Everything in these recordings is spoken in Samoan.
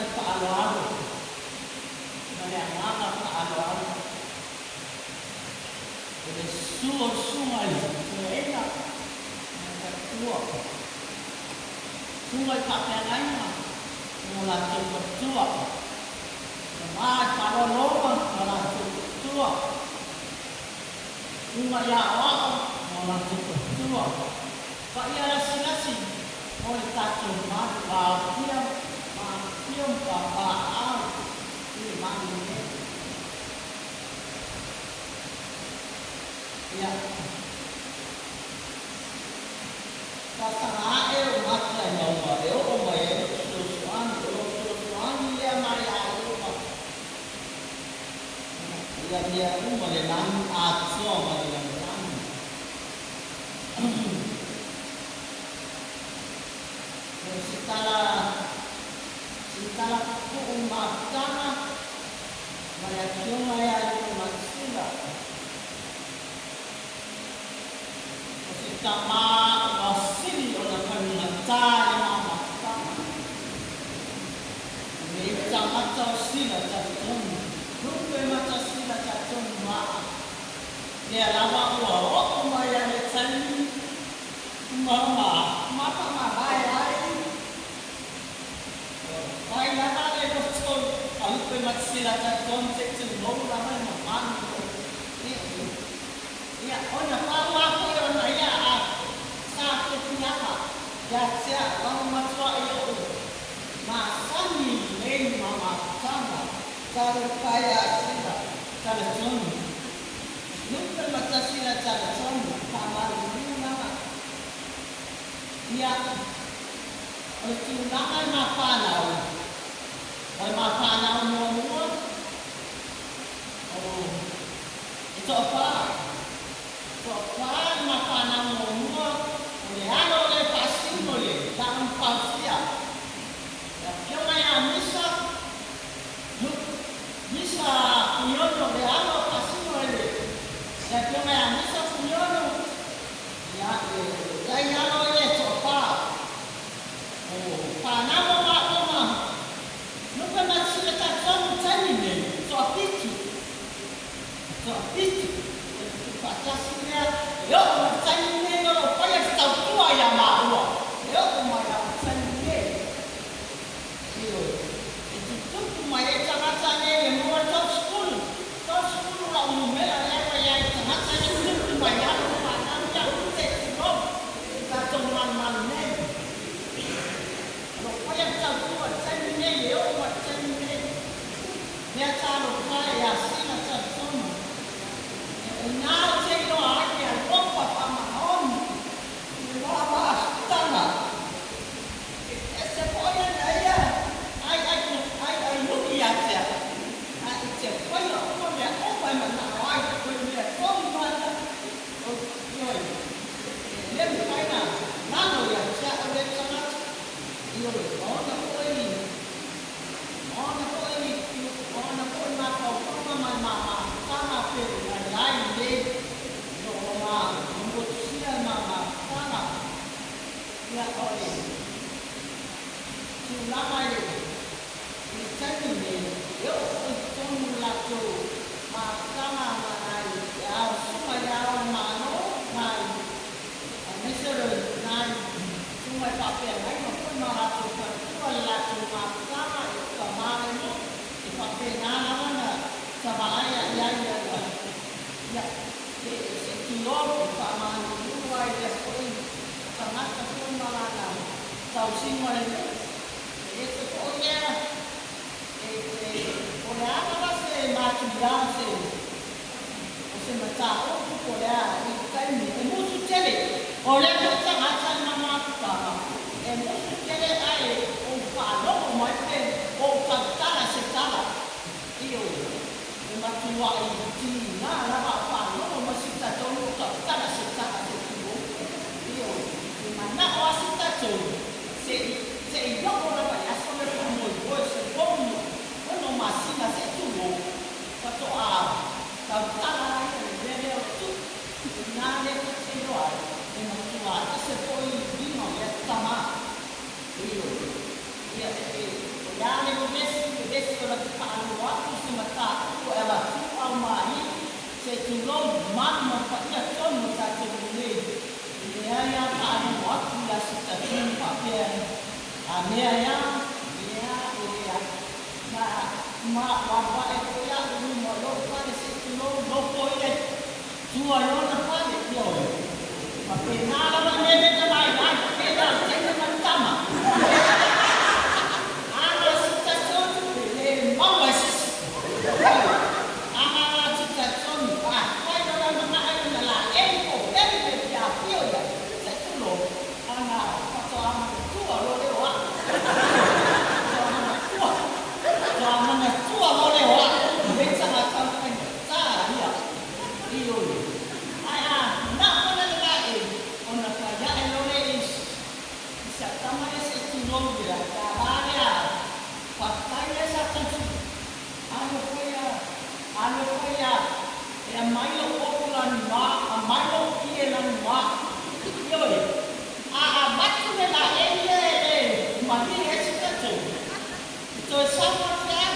le faaaloalo ma le agaga faaaloalo. O le susu o le susuga i le feagaiga ma le faletua, susuga i faafeagaiga ma o latou faletua, tama i faaaloaloga ma latou faletua, susuga i aoao ma o latou faletua, paia lasilasi o le tatou malu aofia ma afifio ma papaaao i le malu nei. Ia, tausaga ae o gata ina ua e oo mai ai lou fesoasoani, o lou fesoasoani lea mai ia Ieova ina ia mea uma le lagi atoa ma le lalolagi. O se tala, se tala pupuu mafutaga ma le Afioga ia Ioane Matisila. O se tama ua sili ona faigata i le mafutaga. Nei tagata o sila talitonu, lupe mata sila talitonu maa. Lea lava ua oo mai a le taimi ma mapamavae ai. Ua fai lava le loto a lupe matisila talitonu se i tulou lava le mamalu o Ia, ona pau lava foi ona ia a sa tofiaga ia te au, a ua matuai ou masani nei ma mafutaga. Talofa ia Sila Talatonu, Lupe ma Tasila Talatonu, faamalulu lava. Ia, o le tulaga i mafanau, o le mafanau muamua, o e toafa, toafa le mafanau muamua, o le alo o le faasino le laʻaupausia, le afioga ia Misa, Misa Fuiono, le alo faasino e le afioga ia Misa Fuiono, ia e lai alo ia e toafa. O fanau o maʻoma, lupe matisila talitonu taimi nei, toafitu, toafitu, faatasi lea, e oo mai le taimi nei o loo faia le tautua iā maua, e oo mai lava le taimi nei. Ioe, e tutupu mai ai tagata nei le mua 30, 30 lau numera lea ua i ai tagata e tutupu mai alo ma fanau ia se i tulou i tatou malumalu nei. O loo faia le tautua i le taimi nei, e oo mai le taimi nei. Mea talofa e ia Sila talitonu. E inā ou te iloa ai ke alofa faamaoni i le mafutaga. E ese foi ana ia ai ai ai ai lui ia te au. A i te faia uma mea uma e manao ai, o le mea tonu lava o ioe. E le mafai na lalo ia te au le tagata. Ioe, ona foi ona foi ona foi mafaufauga ma le mafutaga pe ua i ai nei o lo o ma motusia le mafutaga. Ia, o le tulaga i le taimi nei, e oo foi i totonu o le latou mafutaga ma nai ao susuga i ao o le Malo, nai aemaise o nai susuga i faafeagaiga foi ma latou faletua le latou mafutaga i tama le nuu, e faapena lava na tavalai ai ai ia se i tulou e faamalulu ai lea foi tagata foi ma lana tausiga o le nuu. E ese foi lea o le a lava se matuia se o se mataupu po o le a i le taimi e musu tele o lea foi tagata i ma mafutaga e musu tele ae ou faalogo mai pe ou tautala se tala. Ioe, e matuai tiga lava au faalogo mai se tatou ou tautala se tala se tulou. Ioe, e manao lava se tatou se i oo lava i aso le faamoemoe se 6 masina se i tulou faatoa tautala ai le mea lea o le tupu ina lea ta te iloa ai e matua ese foi lima o lea tama. Ioe, ia e o le a le ona te faalogo atu i se mataupu e avatu aumai se tulou mamalu ma paia tonu o tatou nei, e leai a faalogo atu ia Sitatonu faapea a mea ea, mea e leai. Ma ma wawae foi a'u i luma o lou fale se i tulou nofo ia i tua i lona fale, ioe. Faapena lava i mea nei na vaivai, faapena o le teine ma le tama. Ana sitatonu e le maua e sisi. Ioe. Ana sitatonu, afai o lana mana'o i lona laei po o pelu pe fia afio ia, se i tulou, ana faatoa manatua loa lea o a'u. Faatoa manatua, faatoa manatua loa lea o a'u lenei tagata o le faigata ia. Ioe. Ae a mana'o lana le laei, ona fai a'e loa lea i i si au tama ia se i tulou ia, ta va lea, faafetai lea sa tausi. Alu foi a, alu foi a, e aumai lou popo lanuma, aumai lou pie lanuma. Ioe. A avatu le laei lea e malie ai si tatou, e toe sau loa le feau.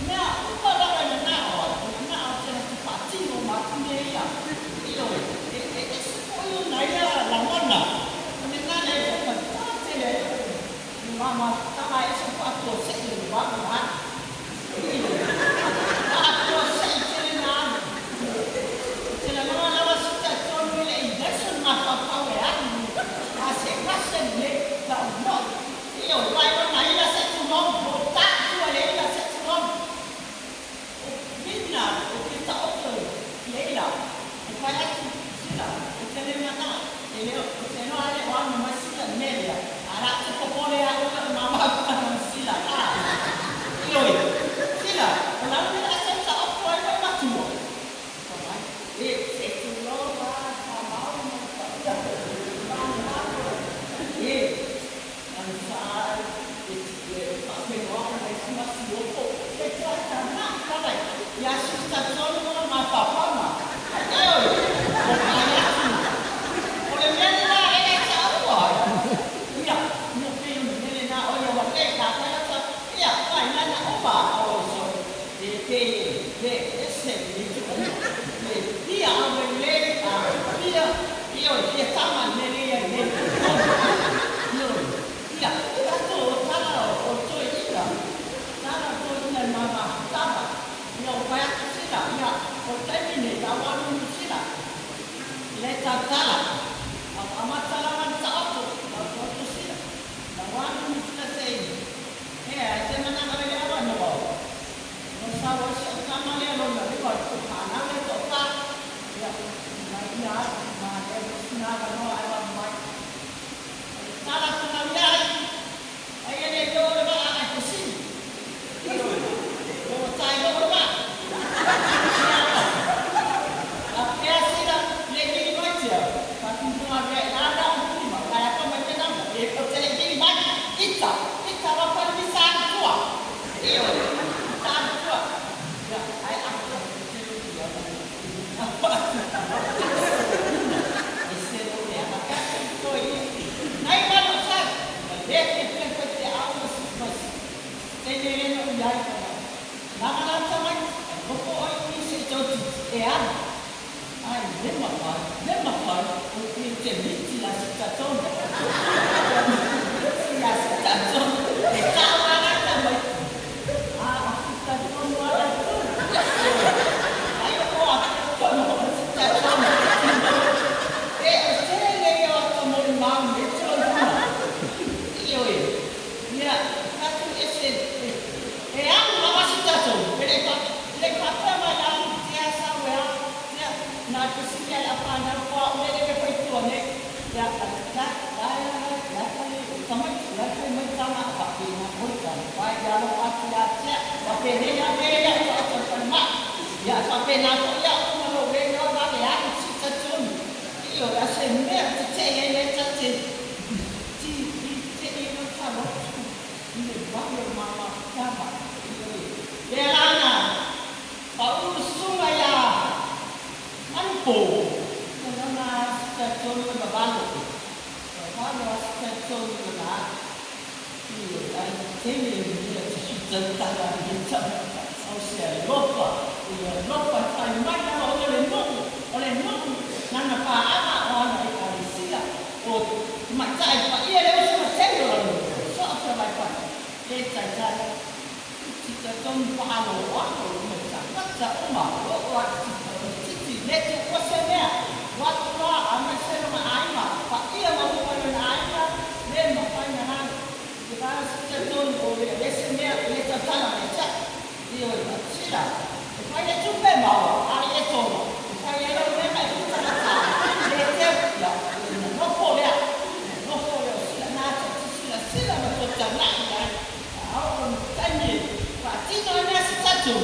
Mea uma lava e manao ai, e manao te latou faatino ma atu mea ia. Ioe. E, e ese foi ona ia lagona. O lena lea e faigata tele ai lou mama tama e ese faatuasei o le vave na alu. Ioe. Faatuasei tele na alu. Tele lava lava si tatonu i le injection mafaufau e alu. A se kase le tau moi. Ioe, vai ona ila se tulou, o ta tua le ila se tulou. O mina, o ke taoto i leila. E fai atu sila, o te le mana, e leo, o te noa le o anu mai sila melia. A la te popole a ula o mama kana sila. Ah. Ioe. Sila, o la le asa taoto ai mai matua. Mai, e se tulou ba ka mau mo pa ia. Ma ma e ang sa e e pa pe no ka e sima si opo. E toa ta na ka vai. Ia sista tonu mo ma papa ma. Ioe. O kai atu. O le mea lena e le taua. Ia, no pe o mele na o ia wa le ka ka ta. Ia, kai na na o ba o so. E te le ese ni te o. Le ia a le le a ia ia ia tama mele ia le. Io ia tato o tala o toi ina. Tala toi ina mama tama. Ia o pai atu sila ia o taimi nei ta walu ni sila. Le tatala. A amatala man ta oto. A to sila. Na walu ni sila sei. He ai te mana ka le awa no. No sa wa se tama le lo na le ko pa na le to pa. Ia mai ia ma le sina ka no ai wa mai. Tala tu na ia. Ai le yo le ba ai ko si. O tai lo ba. A pea sila le ni mai tia. Pa tu tu a le na na u ma ka ya ko mai te na. E ko te le ni mai. Ita, ita wa pa ni sa tua. Io. Sa tua. Ya, ai a ko te lo ya. E se lo ya ma ka to i. Nai ma no sa. Le te pe pe te au ma si ma si. Te ne no ia i ka. Na ma na ta mai. Ko ko oi ni se tau e alu. Ai, le mawhai, le mawhai, o i te miti la si tatona. La si tatona. E tau ana ta mai. A, a si tatona ala tu. Ai o a tono si tatona. E, o te le o ta mori mau me te o luna. Ioe. Ia, tatu e se, e alu lava si tatona. E le pa, le papea mai la tia sa wea, tia, na te sili ala whanau koa o le le whai tua nei. Ia, ta, ta, ta, la kai, tamai, la kai mai tama, pa pe na hoi ta, pai ia lo atu ia tia, pa pe ne ia me ia ta ta ta ma. Ia, pa pe na ko ia o ma lo le no na le alu si ta tonu. Io, la se mea te te e le ta te, ti, ti, te e no ta lo tu. I le wawe mama tama. Le lana, pa ulu sunga ia anupo. Na sita tonu na valo. Valo a sita tonu na. Io, ai tele ni a te Tala i o se alofa, i le alofa e fai mai lava ona o le nuu, o le nuu lana paaga o ana ekalesia, o tamaitai paia le uso ma tele o lona nuu, so o se vaivai, le taitai, sita tonu faaloalo me tagata uma, o oo atu titi, le tuua se mea, o atu loa aemaise lona aiga, paia ma uma i lona aiga, le mafai ona alu. Sita tonu o le se mea le tautala mai ia te a'u, ioe, faasila e fai le tupe maua a le e tolo e fai ai lau mea ma e futagata le teu ia le nofo lea nofo lea o sila na silasila ma toatana'i ai a oo i taimi e faatino ai mea si tatou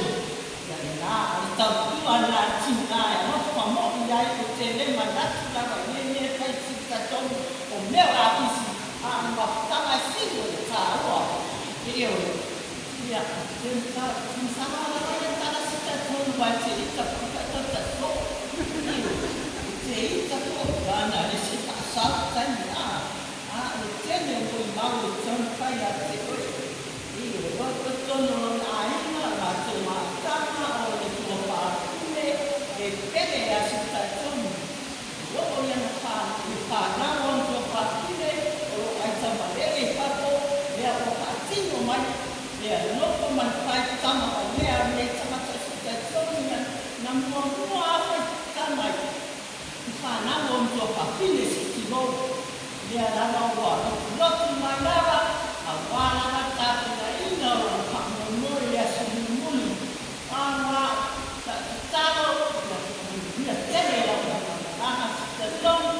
ia lena o le tautua lena a le tina e alofa mo'i ai o te le manatu lava i nei mea e fai si tatonu o mea o le apisi a o le mafutaga e sili o le tāua ioe ia timsaga lava ia tala si tatonu vai te ita pakaita so ioe te ita fo'i ana le se faasau taimi a a o le tele o molimau e taumafai ia te oe ioe o totonu o lona aiga latou mataga o le tuafafine e pele ia si tatonu oo ia na i fanau o ona tuafafine o loo aitamalele i fafo lea ua faatino mai le alofa ma le faitama o lea nei tagata si talitonu na muamua a faitama i fanau o ona tuafafine sitilou lea lava ua lotulotu mai lava auā lava tapenaina o lona faamoemoe i le aso mulimuli aua tatalo ia manuia tele lau faamatalaga si talitonu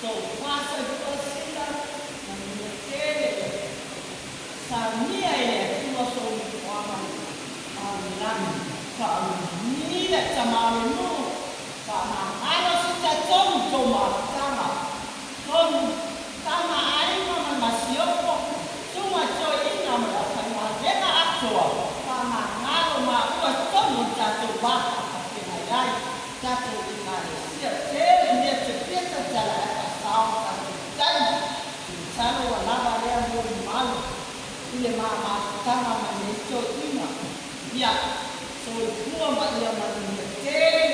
toufā soifua sila manuia tele saunia e le Atua soifuaga aulagi faamanuia tama o le nuu faamagalo si tatonu tou mafutaga tonu tama aiga ma le masiofo suga toeaina ma le aufaigaluega atoa faamagalo maua tonu i tatou va faafeagai ai tatou ekalesia tele mea te fia tautala ae faasao tatou taimi masalo ua lava lea molimau i le mamafutaga ma nei toeaina ia soifua ma ia manuia tele.